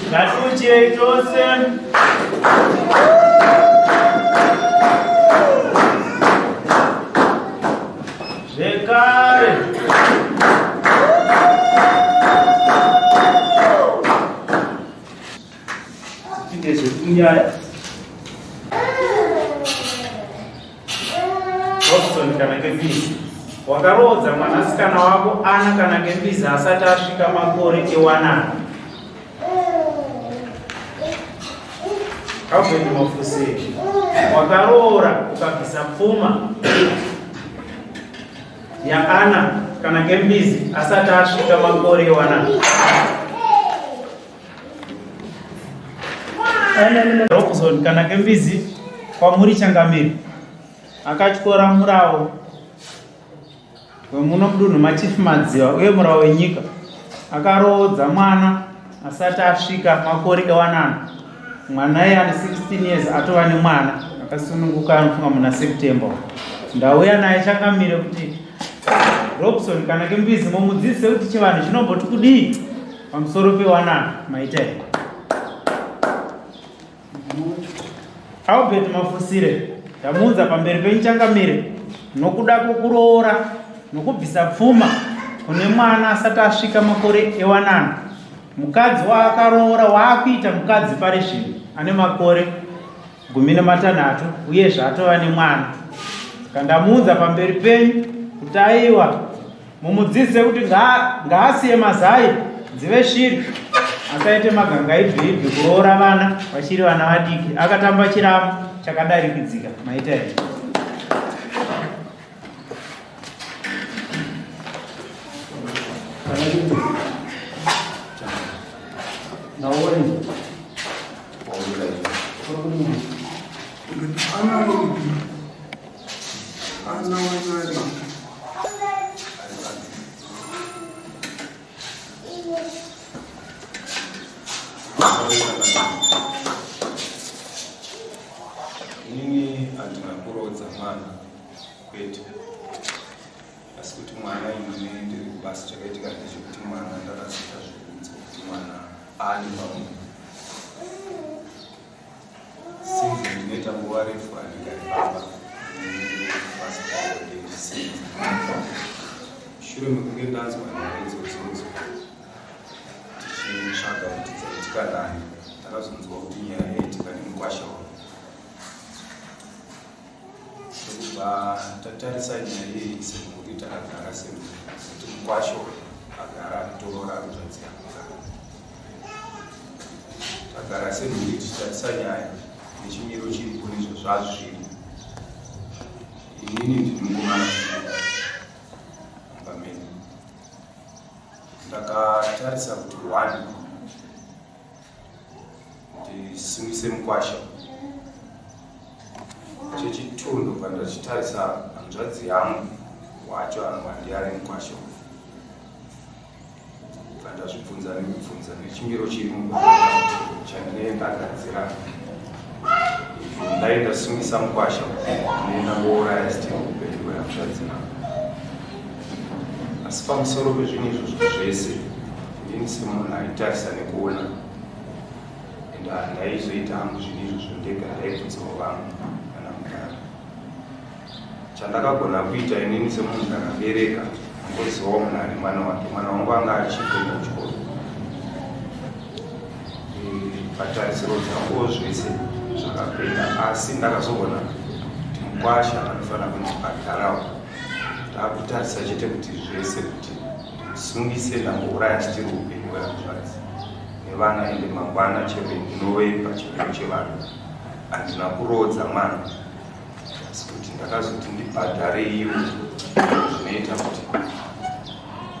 Ngatiuchirei tose. Zvekare. Tipinde zvekunyaya. Robson kana kembizi. Wakaroodza mwanasikana wako Ana kana kembizi asati asvika makore ewanano. Albert Mafuse. Wakaroora ukabvisa pfuma yaAna kana kembizi asati asvika makore ewanano. Robson kana kembizi kwamuri changamire akatyora murawo wemuno mudunhu machief Madziva uye murawo wenyika akaroodza mwana asati asvika makore ewanano mwana iye ane 16 years atova nemwana akasununguka anofunga muna September ndauya naye changamire kuti Robson kana kembizi mumudzidzise kuti chivanhu chinomboti kudii pamusoro pewanano maita here Albert Mafusire ndamuunza pamberi penyu changamire nokuda kwokuroora nokubvisa pfuma kune mwana asati asvika makore ewanano mukadzi waakaroora waakuita mukadzi pari zvino ane makore 18 uyezve atova nemwana saka ndamuunza pamberi penyu kuti aiwa mumudzidzise kuti ngaasiye mazai dzive shiri asaite maganga ibvi ibvi kuroora vana vachiri vana vadiki akatamba chiramu chakadarikidzika maita here Inini handina kuroodza mwana kwete, asi kuti mwana inini ndiri kubasa. Chakaitika ndechekuti mwana ndakazoita zvekuudzwa kuti mwana aane pamuviri. Since ndinoita nguva refu handigari pamba basa ndichisenza. Shure mekunge ndanzwa nyaya idzodzodzo tichitsvaga kuti dzaitika nani, ndakazonzwa kuti nyaya yaitika nemukwasha wangu. Ndokubva tatarisa nyaya iyi semhuri, takagara semhuri kuti mukwasha agara anotorora hanzvadzi yangu. Tagara semhuri tichitarisa nyaya nechimiro chiripo nezvazvazviri. Inini ndini mukomana mumba medu. Ndakatarisa kuti one ndisungise mukwasha chechitwo ndobva ndachitarisa hanzvadzi yangu wacho anova ndiye ari mukwasha Bva ndazvibvunza nekubvunza nechimiro chiri chandinenge ndagadzira ndai ndasungisa mukwasha ndinoenda kuuraya still upenyu hwehanzvadzi yangu asi pamusoro pezvinhu izvozvo zvese inini semunhu aitarisa nekuona and handaizoita hangu zvinhu izvozvo ndega ndaibvunzawo vamwe kana mudhara Chandakagona kuita inini semunhu ndakabereka ngozivawo munhu ane mwana wake. Mwana wangu anga achikuenda kuchikoro. Patarisiro dzanguwo zvese zvakapera asi ndakazoona kuti mukwasha anofanira kunzi bhadharawo. Ndakutarisa chete kuti zvese kuti ndimusungise ndangouraya still upenyu hwehanzvadzi nevana ende mangwana chero ndinove pachimiro chevanhu. Handina kuroodza mwana, asi kuti ndakazoti ndibhadhare iwo zvinoita kuti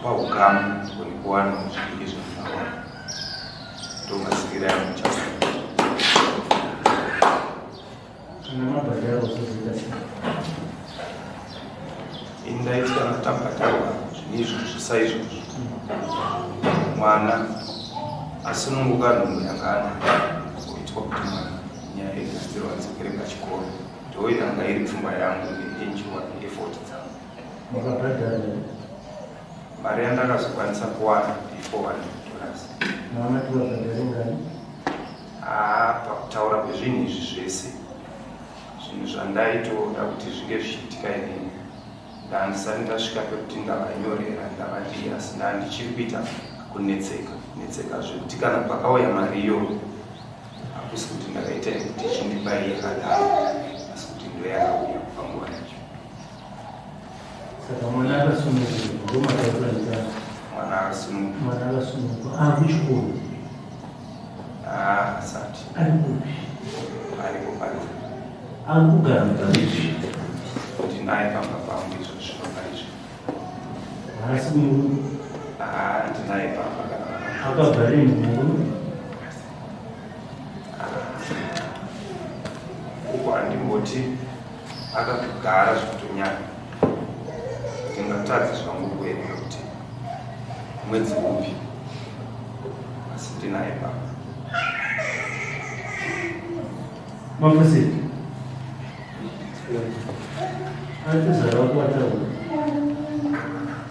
paukama kune kuwana zvinenge zvandinawana. Ndomazivira yangu chako. Kana mabhadhara uzozoita sei? Ini ndaiti kana tabhadharwa zvinhu izvozvo saizvozvo, mwana asununguka nhumbu yanga anayo, oitwa kuti mwana nyaya igadzirwa adzokere pachikoro. Ndo yanga iri pfungwa yangu neenjiwa neeffort dzangu. Makabhadhara here? Mari yandakazokwanisa kuwana ndi$400. Mamati vabhadhare ngani? Haa, pakutaura kwezvinhu izvi zvese, zvinhu zvandaitoda kuti zvinge zvichiitika inini ndandisati ndasvika pekuti ndavanyorera ndavadii, asi ndandichiri kuita kunetseka netseka zvekuti kana pakauya mari iyoyo hakusi kuti ndakaita yekuti chindipai yakadaro, asi kuti ndo yakauya panguva yacho. Saka mwana akasunungurwa, ndomatauraita? Mwana akasununguka. Mwana akasunungurwa, akuchikoro? Haa, asati. Ari kupi? Aripo panze. Ari kugara muparizvi? Ndinaye pamba pangu izvo zvino paizvi. Haasi kumurume? Haa, ndinaye pamba kana. Akabva rini murume? Uko handimboti akagara zvekutonyanya, ndingatadza zvangu kuverenga kuti mwedzi upi, asi ndinaye pamba. Mafuseti atezvara wako wataura,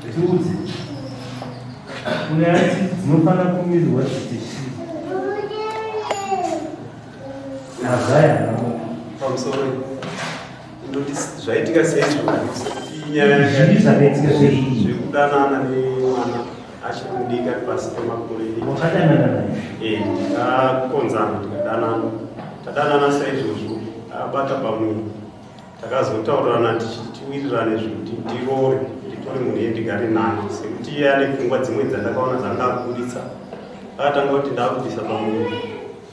tiudze une ati dzinofanira kumirwa dzitechii mazaya namo. Pamusoro, ndoti zvaitika seizvo inyaya Zvii zvakaitika zvezvii? Zvekudanana nemwana achiri mudiki, ari pasi pemakore. Wakadanana naye? Eh, takakonzana tikadanana. Tadanana saizvozvo, abata pamwe, takazotaurirana tichiti tiwirirane zvekuti ndirore, nditore munhu iye ndigare naye, sekuti iye ane pfungwa dzimwe dzandakaona dzanga akubuditsa. Akatanga kuti ndakubvisa pamuviri.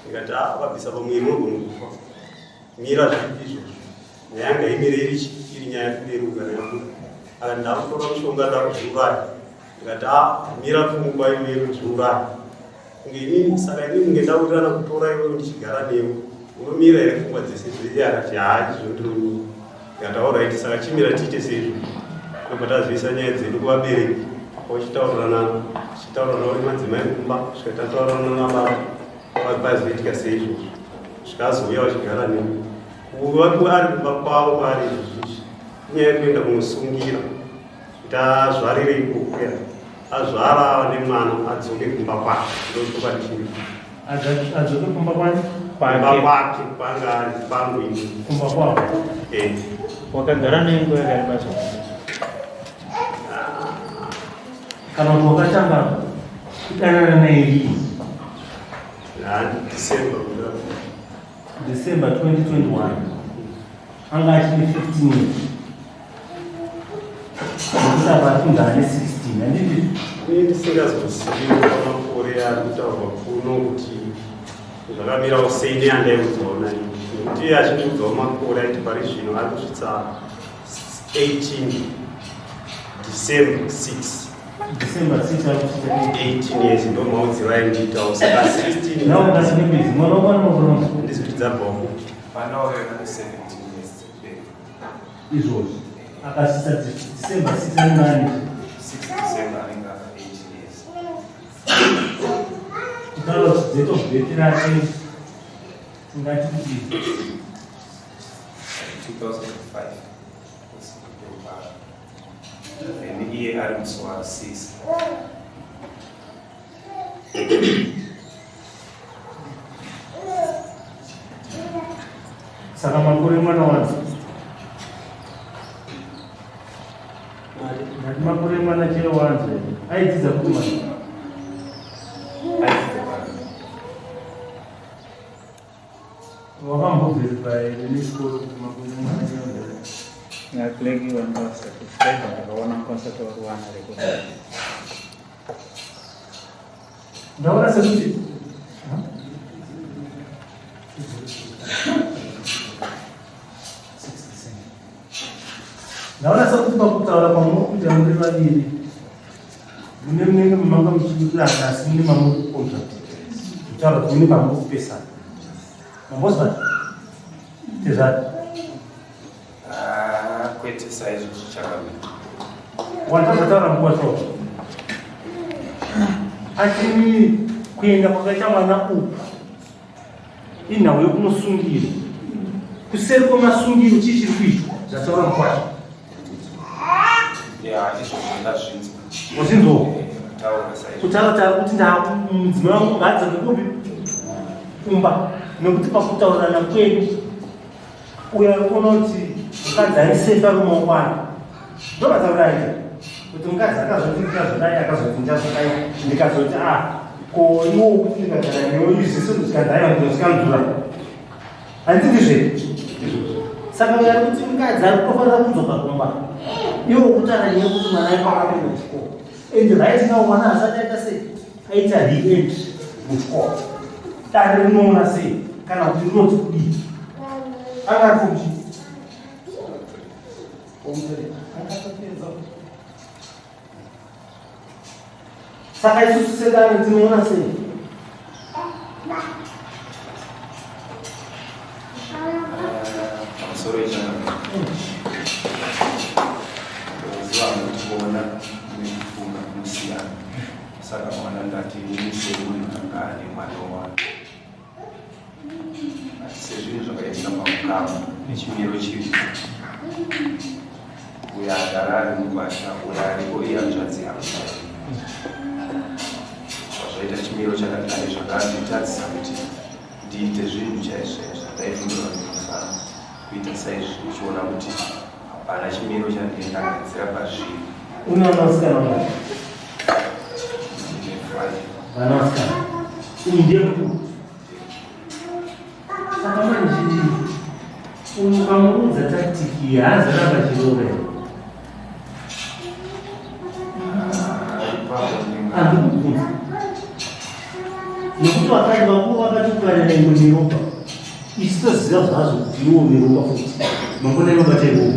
Ndikati, a, ukabvisa pamuviri unogona kufa, mira zvipi izvozvo, nyaya yanga imire iri iri nyaya yekumberi kugara yabuda. Akati ndakutora mushonga, ndakuzviuraya. Ndikati, a, mira pfungwa iwe yekuzviuraya kunge inini. Saka inini kunge ndawirirana kutora iwewe ndichigara newe, unomira here pfungwa dzese dzese? Akati, haa, izvo ndinomira. Ndikati, alright, saka chimira tiite seizvo. Ndobva tazoisa nyaya dzedu kuvabereki, ochitaurirana, tichitaurirana uri madzimai kumba, svika tataurirana nababa, pazoitika seizvozvo, zvikazouya vachigara newe. Kuva ari kumba kwavo kwaari izvozvizvi, inyaya yekuenda kunosungira kuti azvarire ikoko, ya azvara ava nemwana, adzoke kumba kwake. Ndochokwadi chiripo. Adzoke kumba kwani? Kumba kwake kwanga ari kwangu ini. Kumba kwako? Eh. Wakagara nenguva yakareba zvakadii? Kana kuti wakatanga kudanana naye rini? December kuda. December 2021, anga achine 15 years, nekuti apa afunga ane 16, handiti? Ini ndisingazozivi pamakore ari kutaurwa kuno kuti zvakamirawo sei neandaiudzawo nai, nekuti iye achindiudzawo makore aiti pari zvino ari kusvitsa 18 December 6. December 6 ari kusvitsa 18 years, ndo maudziro aindiitawo. Saka 16. Nawo ngasinepedzi mwana wako anomakoroma. Handizi kuti dzabvawo kupi. Mwana wayo ane 17 years dzekubereka. Izvozvo akasvitsa December 6 anenge ane 6 December anenge ava 18 years. Kutaura kuti date of birth rake tingati kuti 2005, then iye ari musi wa 6. Saka makore mwana wanzi ndati makore mwana chero wanzi aidzidza kuma Aidzidza pano. Wakambovherify here nechikoro kuti makore mwana chero ndere? Nakleki vanga vasati driver, ndakaona vasati vari record. Ndaona sekuti. Ndaona sekuti pakutaura kwamuri kuita muri vaviri mune munenge manga muchiwirirana asi mune mamuri kucontradict kutaura kuti mune pamuri kupesana. Mambozwa tezvati Ah, kwete saizvozvo chakamira. Watazataura nguva choo achiri kuenda kwakaita mwana uku inhau yekunosungira kuseri kwemasungiro chii chiri kuitwa zvataura mukwasha Ya, izvozvo ndazvinzwa. Wazvinzwa? Taura saizvozvo. Kutaura taura kuti mudzimai wangu ngaadzoke kupi kumba nekuti pakutaurirana kwedu uyo ari kuona kuti mukadzi ari safe ari mumaoko ake ndovataura aita kuti mukadzi akazoti ndichazodai akazoti ndichazodai ndikazoti a ah, ko iwo kuti ndikagara newe izviso zvikanzi aiwa ndinozvikanzura handiti ndizve saka uyo ari kuti mukadzi ari kutofanira kudzoka kumba iwo kutaura nyaya yekuti mwana aiko akapinda kuchikoro and right now mwana asati aita sei aita re-entry muchikoro dare rinoona sei kana kuti rinoti kudii anga ari form chii saka isusu sedare tinoona sei Pamusoro yechangamire. Ndoziva kuti kuona nekufunga kunosiyana. Saka mwana ndati ini semunhu anga ane mwana wake. Asi sezvinhu zvakaitika pamukama nechimiro chiripo. Uyo agara ari mukwasha, uyo ariko ihanzvadzi yangu. Zvazvaita chimiro chakadai zvakanditadzisa kuti ndiite zvinhu chaizvo chaizvo zvandaifungira kuti ndinofanira kuita saizvi uchiona kuti hapana chimiro chandinenge ndagadzira pazviri. Une vana vasikana vangani? Ndine five. Vana vasikana. Uyu ndiye mukuru. Saka manje uyu ukamuudza tactic iyi haazoramba achiroora here? Ipapo ndinga Handikubvunza. Nekuti vakati vakuru vakati ukarera ingwe neropa. Isu toziva zvazvo kuti iwo veropa futi. Mangwana inobata iwowo.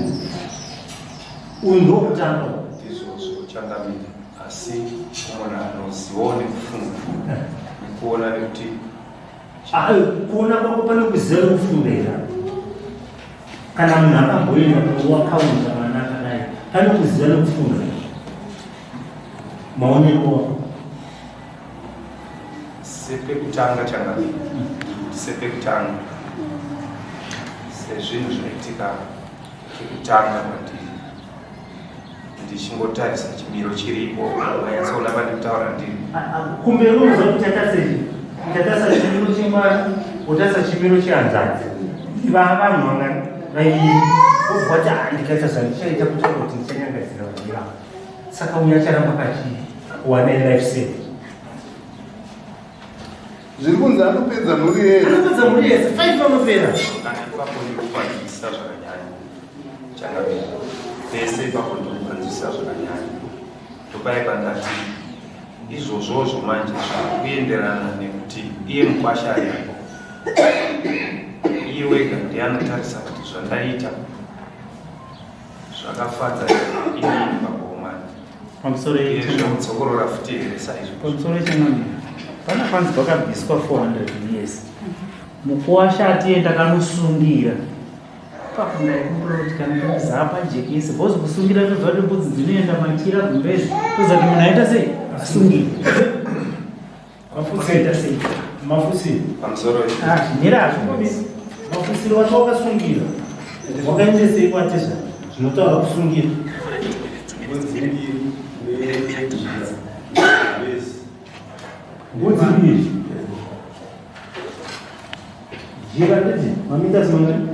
Uyu ndokutanga. Ndizvozvo changamire asi munhu anozivawo nekufunga nekuona nekuti Ah, kuona kwako pane kuziva nekufunga here? Kana munhu akamboenda kuwakaunza mwana akadai, pane kuziva nekufunga here? Maonero wako. Sepekutanga changamire kuti sepekutanga sezvinhu zvaitika kekutanga kwandiri ndichingotarisa chimiro chiripo wanyatsoona pandikutaura ndiri kumberi unoziva kuti tatasei tatarisa chimiro chemwana wotarisa chimiro chehanzvadzi vanhu vangani vaiviri wobva wati ah, ndikaita zvandichaita kutaura kuti ndichanyangadzira vanhu ivavo saka uyo acharamba kachiwana life save Zviri kunzi anopedza mhuri yese. Anopedza mhuri yese. Five vanopera. Kana ipapo ndikupanzwisisa zvakanyanya. Changamire. Pese ipapo ndikupanzwisisa zvakanyanya. Ndopaye pandati izvozvozvo manje zvakuenderana nekuti iye mukwasha aripo. Iye wega ndiye anotarisa kuti zvandaita zvakafadza inini paboma. Pamusoro yekudzokorora futi here saizvo? Pamusoro yechangamire. Pana panzi pakabviswa 400 years. Mukuwasha atienda kanosungira. Ipapo ndaikumbira kuti kana ndozapa jekese because kusungira toziva kuti mbudzi dzinoenda machira gumbezi toziva kuti munhu aita sei asungira. Mafusiro sei? Mafusiro. Pamusoro. Ah, mira hazvingomisi. Mafusiro wacho wakasungira. Wakaendesei kwatezva? Zvinotaura kusungira. Mbudzi mbiri nejira. Vese. Mbudzi mbiri. Jira ndedzi mamitasi mangani?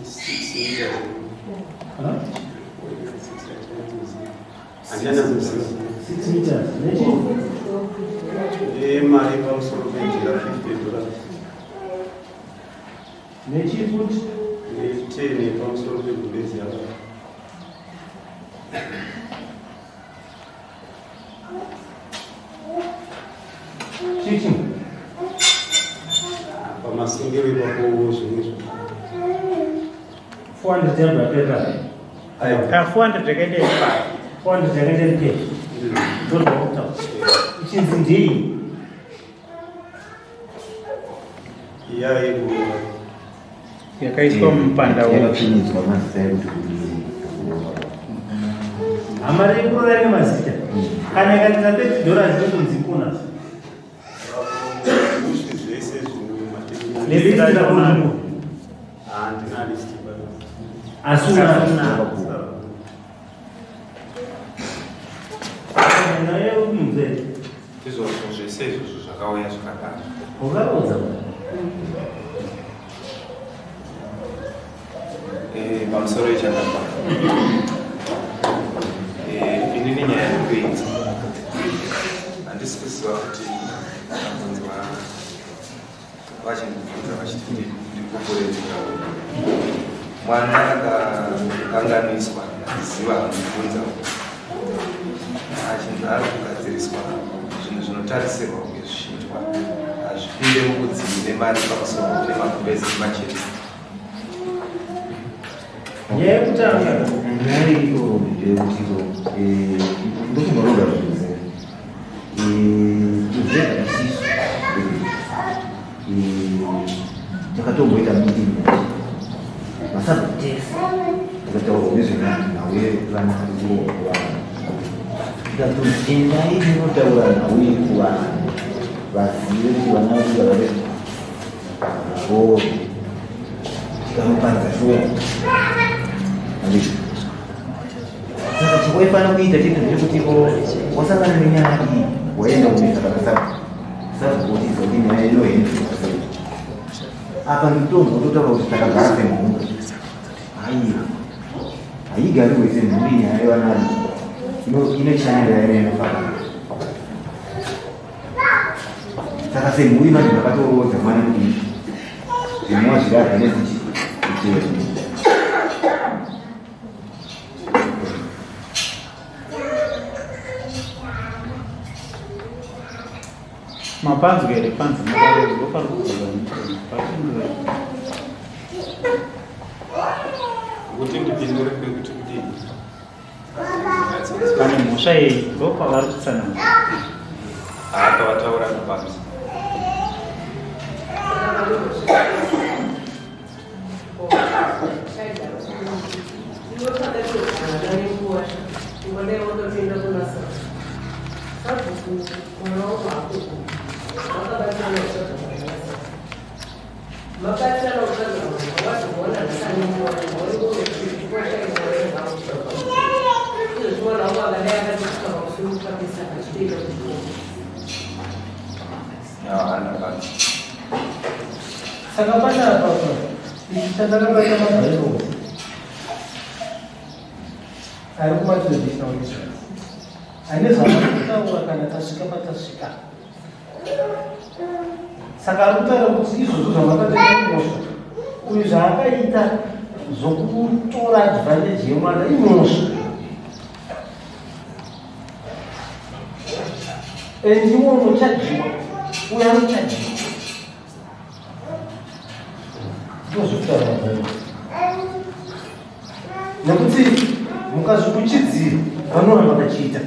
6 meters. Huh? Handinyatsozviziva. 6 meters. Nechi? Nemari pamusoro pejira 50 dollars. Nechi futi? Ne10 pamusoro pegumbezi yako. Chichi. Pamasungiro ipapo zvimwe zvo. 400 yabva pepa. Ah, 400 yakaita yepari. 400 yakaita yepepa. Ndozvakutaura. Ichinzi ndei? Iya yekuroora. Yakaiswa mumupanda upi. Yakapinyidzwa mazita ekuti kudii. Hama rekuroora ine mazita. Kana ikaita 30 dollars inotonzi kuna. Izvi zvese zvino List racho Handina list baba. Asi unaro. Naye unzwe. Izvozvo zvese izvozvo zvakauya zvakadaro. Ukarodza. Pamusoro yechandapa. Inini nyaya yekuidza handisi kuziva kuti ndabvunzwa vachindibvunza vachiti ndikupurezera mwana akakanganiswa handiziva andibvunza achinzi ari kugadziriswa zvinhu zvinotarisirwa kunge zvichiitwa hazvipinde mukudzii nemari pamusoro nemagumbezi nemachete. Nyaya yekutanga. Nyaya iripo ndeyekuti ndokumboronga zvinhu kuzvega isisu takatomboita meeting masabhuku tikataurwa nezvenhau yevana kurohwa kuvana tikatoti endai munotaura nhau yekuvanhu vazive kuti vana vedu vave varoorwe tikanoparidza shoko. Handiti saka chawaifanira kuita chete ndechekuti wasangana nenyaya iyi waenda kunoita kana sabhuku wotiza kuti nyaya inoendeswa sei. Apa nditonzwa kutotaura kuti takagara semhuri. Haiwa, haigariwe semhuri nyaya yevana ine channel yayo inofana. Saka semhuri manje makatoroodza mwana mudiki zvinova zviri against chitemo. Mapanzwa here panzi makarodzwa pari kubvunza mutemo papindura. Kuti ndipindure kwekuti kudii? Pane mhosva yei ndopavari kutsanangura. Apa vataura napanzi. Haana panzi. Saka panapa ichi chandakabata mabhairo ari kumatraditional rituals ane zvaakutaura kana tasvika patasvika. Saka ari kutaura kuti izvozvo zvamakatoita mhosva. Uyu zvaakaita zvokutora advantage yemwana imhosva. And iwo unochajiwa, uyo anochajiwa. Ndozvekutaura mabhairo. Nekuti mukazvikuchidzira vanoramba vachiita.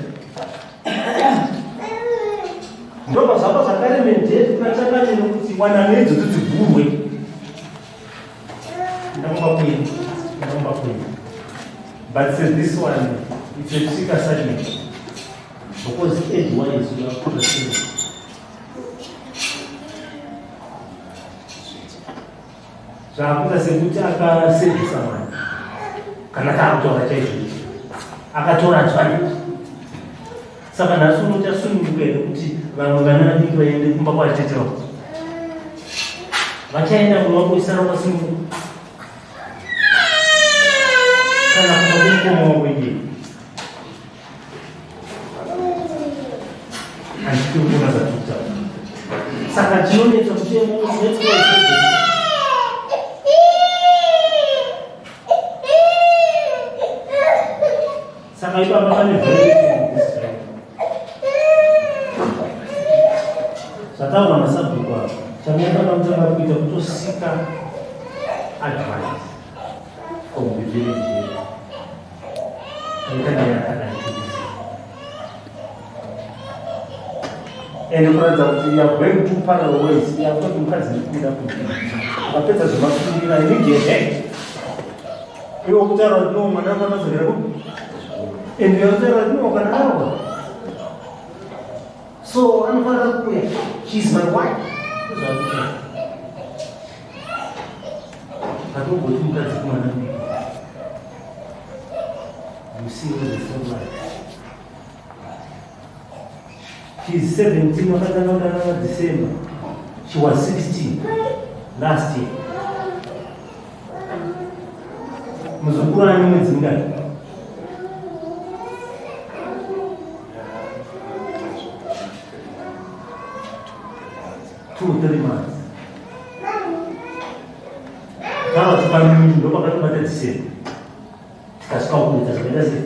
Ndobva zvapa zvakare mandate kuna chakati nekuti wanano idzodzo dzigurwe. Ndakumba kwenyu, ndakumba kwenyu. But say this one, it's a trick assignment. Because age-wise, you are progressing. Zvakuita sekuti akasevhisa mwana kana taakutaura chaizvo akatora advantage. Saka nhasi unochasununguka here kuti vamwe vana vadiki vaende kumba kwatete vako? Vachaenda kumba kuisara kwasununguka kana kumba kwemukoma wako iye handiti kuona zvatikutaura. Saka chinonetsa mutemo unetsa. Saka ipapa pane violation this right. Zvataurwa nasabhuku apa, chamunofanira kutanga kuita kutosika advice from Njere njere. Aita nyaya yakadai tobisa. Ende kuratidza kuti you are going two parallel ways. You are going mukadzi ndikuda kuti ukapedza zvemasungiro I need your help. Iwe kutaura kuti no mwana wangu anodzokera ku and you are kutaura kuti no kana arohwa. So anofanira kuuya. She is my wife. Ndozvaanotaura. But ugoti mukadzi kumwana mudiki. You see where the story lies. She is 17 wakatanga kudanana December. She was 16 last year. Muzukuru ane mwedzi mingani? 2 3 months. Kana kuti ndopakatobata December. Tikasvika kuita zvakaita sei?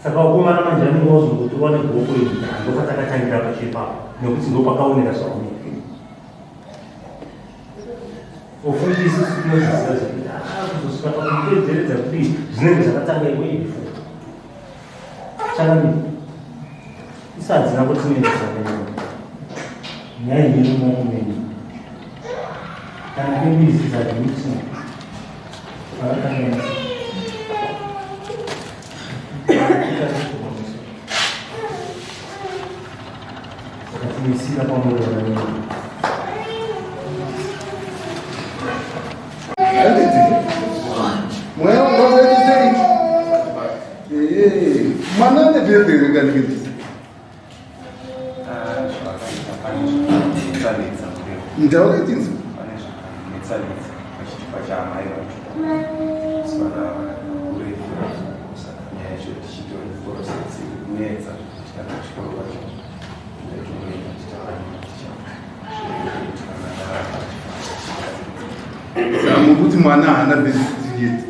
Saka vakomana manje vanenge vazongotorwa negoko iri ndopatakatangira pacho ipapo nekuti ndopakaoneka zvaoneka. Ofuti isusu tinozviziva zvekuti ah, kuzosvika pakupedzeredza kudii zvinenge zvakatanga iwe before. Chakamira. Isu hadzina kutinetsa nenyaya. Nyaya iyi iri mumaoko menyu. Kana kembizi dzadhimiti vakakanganisa. Saka tinoisira pamwoyo vana Handiti? Mweya unozoita sei? Ehe, mwana ane birthday ringani kendisi? Zvakaita pane zvakanetsanetsa mureva. Ndaura tinzwa. Pane zvakanetsanetsa pachitupa chaamai vacho. Asi vana vakakure saka nyaya yacho tichitori process iri kunetsa zvekuti kana kuchikoro kwacho ndaitongoenda tichitanga ticha zvekuti kana ndaramba Saka mukuti mwana haana birth certificate.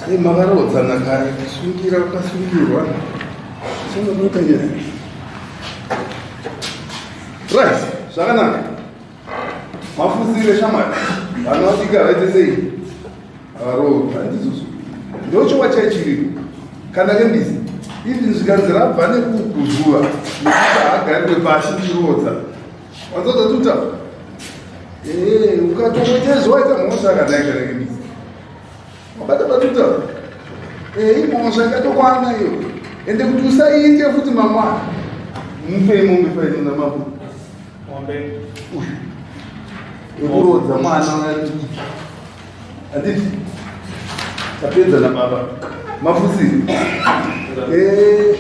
Sei makarodzana kare kusungira ukasungirwa. Chinobata nyaya. Right, zvakanaka. Mafusire shamwari. Vana vadiki havaite sei? Havaroorwi, handizvozvo. Ndochowa chaichiriko. Kana kembizi. Even zvikanzi rabva nekuguzuva nekuti haagarirwe pasi ndichiroodza. Wanzodza tuta? Ee, ukatongoita izvo waita mhosva akadai kana kembizi. Wabata batuta? Ee, imhosva yakatokwana iyo. Ende kuti usaiite futi mangwana. Mupei mombe faino namambo. Mombe. Uyu. Yekuroodza mwana mudiki. Handiti? Tapedza nababa. Mafusiri. Eh,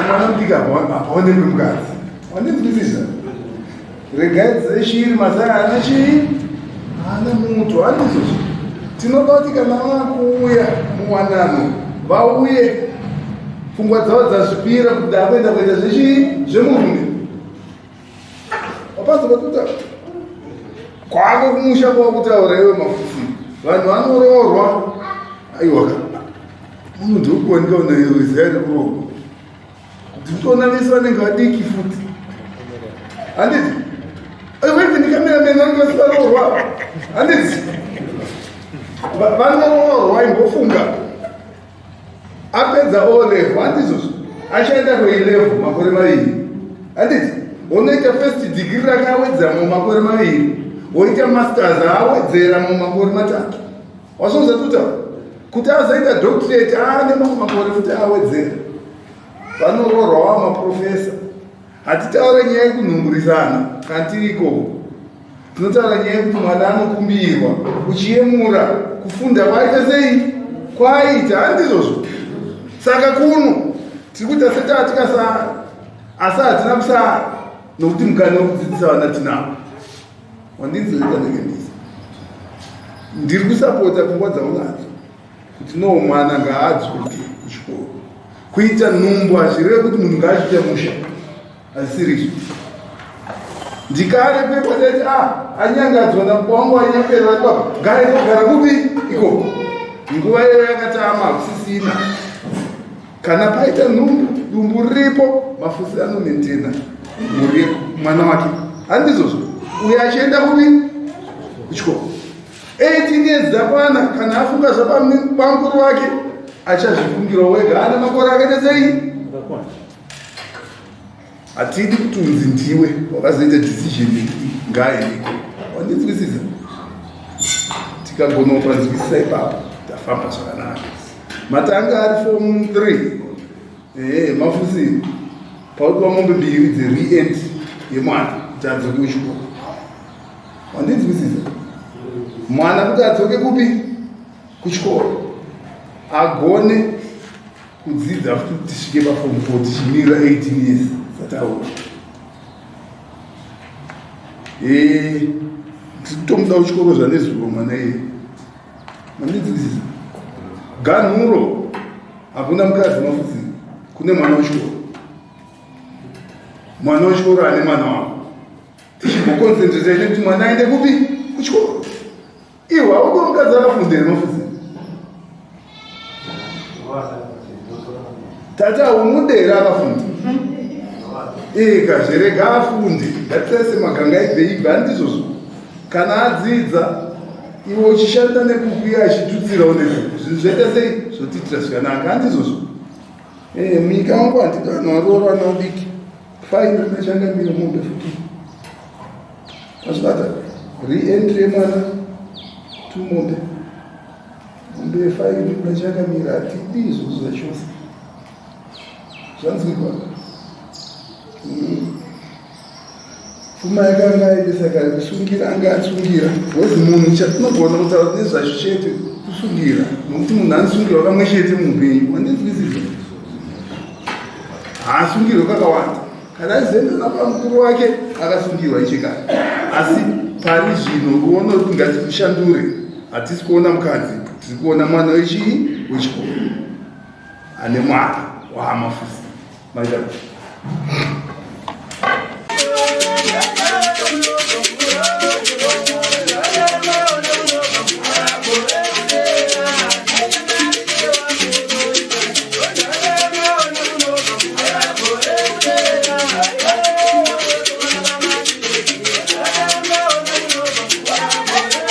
mwana mudiki hapaonekwe mukadzi. Wandinzwisisa? Regai dzeshiri mazai ana chii? Haana muto, handizvozvo. Tinoda kuti kana vakuuya muwanano vauye pfungwa dzavo dzazvipira kuti ndakuenda kuita zvechii zvemurume. Wapanza patuta kwako kumusha kwakutaura iwe mafusi vanhu vanoroorwa aiwa ka munhu ndikuwanika unaizaya rekuroorwa ndikutoona vese vanenge vadiki futi handiti aiwa even cameraman vanenge vasivaroorwa handiti vanoroorwa imbofunga apedza O level handizvozvo achaenda ku A level makore maviri handiti unoita first degree rake awedzera mumakore maviri woita masters awedzera mumakore matatu wasonza tuta kuti azoita doctorate aane mamwe makore futi awedzera vanoroorwa wava maprofesa hatitaure nyaya yekunhumburisana kana tiri ikoko tinotaura nyaya yekuti mwana anokumbirwa uchiyemura kufunda kwaita sei kwaita handizvozvo saka kuno tiri kuita setaa tikasara asi hatina kusara nokuti mukana wekudzidzisa vana tinawo wandinzirika ndekendisa ndiri kusapota pfungwa dzaunadzo kuti no mwana ngaadzoke kuchikoro kuita nhumbu hazvireve kuti munhu ngaachiite musha hazisirizvo. Ndikare pekwataiti a ah, anyangadzwa namuko wangu anyapera vari baba ngaende kugara kupi ikoko. Nguva iyoyo yakatama hakusisina. Kana paita nhumbu, dumbu riripo, mafusi anomaintaina mhuri mwana wake. Handizvozvo? Uyo achienda kupi? Kuchikoro. 18 years dzakwana, kana afunga zvabamukuru wake, achazvifungirawo wega. Ane makore akaita sei? Hatidi kuti unzi ndiwe wakazoita decision yekuti ngaaendeko. Wandinzwisisa? Tikagona kupanzwisisa ipapo, tafamba zvakanaka. Matanga ari form 3. Ehe, mafusi paudiwa mombe mbiri dzereent yemwana kuti adzoke kuchikoro. Wandinzwisisa? Mwana kuti adzoke kupi? Kuchikoro. Agone kudzidza futi tisvike paform 4 tichimirira 18 years dzataura. Eh, tiri kutomuda kuchikoro zvanezuro mwana iye. Mandinzwisisa? Ganhuro hakuna mukadzi mafudzi kune mwana wechikoro. Mwana wechikoro ane mwana wako. Tichimboconcentrate nekuti mwana aende kupi? Kuchikoro. Iwe hauko mukadzi akafunda here mafudzi? Tata umude here akafunda? Eka zverega afunde. Ngatisaise maganga ibve ibve handizvozvo. Kana adzidza iwe uchishanda nekuku iye achitutsirawo nekuku zvinhu zvaita sei zvotiitira zvakanaka handizvozvo. Eh, munyika wangu handidi vanhu varoora vana vadiki. Fine nachangamire mombe futi. Azvibata re-entry yemwana tumombe mombe yefaini kunachakamira hatidi izvozvo zvachose zvanzwikwa Pfuma yakanga aendesa kare kusungira anga atsungira because munhu chatinogona kutaura nezvacho chete kusungira nokuti munhu anosungirwa kamwe chete muupenyu wandinzwisisa haasungirwe kakawanda kana aizoenda napamukuru wake akasungirwa ichekare asi pari zvino ruono rwuti ngatikushandure hatisi kuona mukadzi tiri kuona mwana wechii wechikoro ane mwana waamafusi maita.